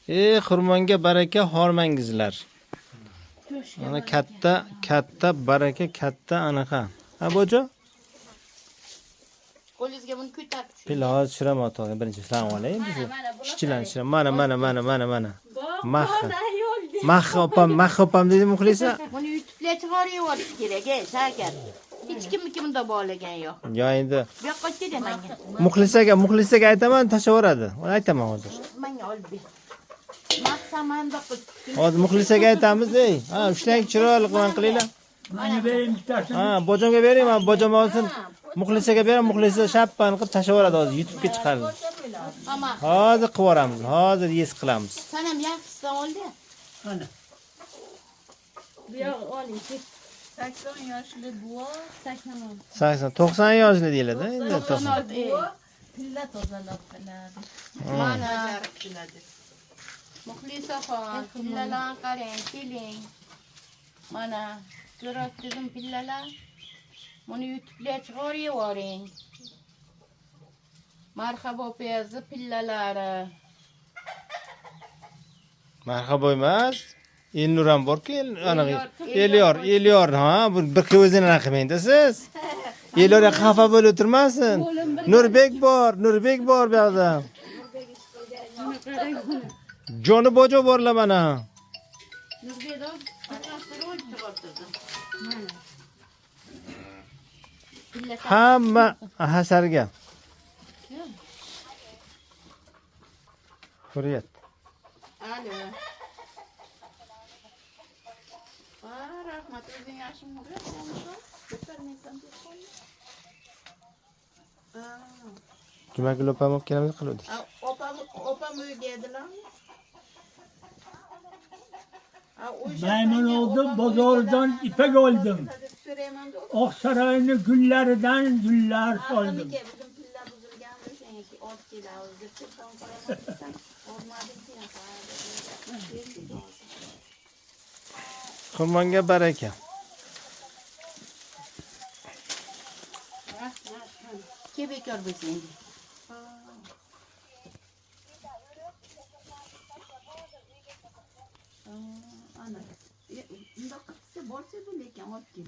Xurmonga baraka, hormangizlar. Mana katta katta baraka, katta anaqa. Ha, bojo? Qo'lingizga buni ko'tarib tushing. Pilla hozir tushiraman otog'im. Birinchi salom alaykum. Mana, mana, buni Ishchilarni qarang. tushiraman. Mana mana mana mana mana. Mahha. Yo'l. Mahha opam, Mahha opam dedi Muxlisa. Buni YouTube'ga chiqarib yuborish kerak, ey, Shavkat. Hech kimniki bunda bog'lagan yo'q. Yo endi Bu yoqqa kel menga. Muxlisaga aytaman, tashlaveradi. Aytaman hozir. Menga olib ber. Maqsam mana qilib. Hozir Muxlisaga aytamiz, ey. Ha, ushlang, chiroyli qilib qilinglar. Mana bering bittasini. Ha, bojamga bering, mana bojam olsin. Muxlisaga beraman, Muxlisa shappan qilib tashlaveradi hozir, YouTube'ga chiqaradi. Ama Hozir qilib yuboramiz, hozir yes qilamiz. sen ham yaxshisidan oldi. Mana. Bu yoq oling. 80 yoshli buva 86. 80, 90 yoshli deyiladi endi 90. 96. Ey. buva pilla tozalab qiladi. Mana Muxlisaxon, pillalarni qarang, keling. Mana ko'ryapsizmi pillalar? Buni YouTube'ga chiqarib yuboring. Marhabo opazi pillalari. Marhabo emas. Elnur ham bor-ku, anaqa Elyor, Elyor, Elyor, ha, bu bir o'zini anaqa qilmang-da siz. Elyor xafa bo'lib o'tirmasin. Nurbek bor, Nurbek bor bu yoqda. Joni bojo borlar mana. Nurbek rol chiqartirdi. Pilla Hamma hasarga. Hurriyat. Alo. Ha, rahmat. O'zing yaxshimi? Ko'tarmaysan telefonini. Ha. Jumagul opam olib kelamiz qiluvdik. Ha, opam uyga edilarmi? Ha, o'sha Maymun senga oldim, opam bozordan uyga ipak oldim. deb so'rayman deb. Oqsaroyni gullaridan gullar soldim. Aqlniki bugun pilla buzilgan o'shanga olib kelamiz deb telefon qilaman desam, olmadimki, ha, dedi. Keldik hozir. Xurmonga baraka. Ke bekor bo'lsang. Ana. Bundoq qilsa borsa lekin olib kel.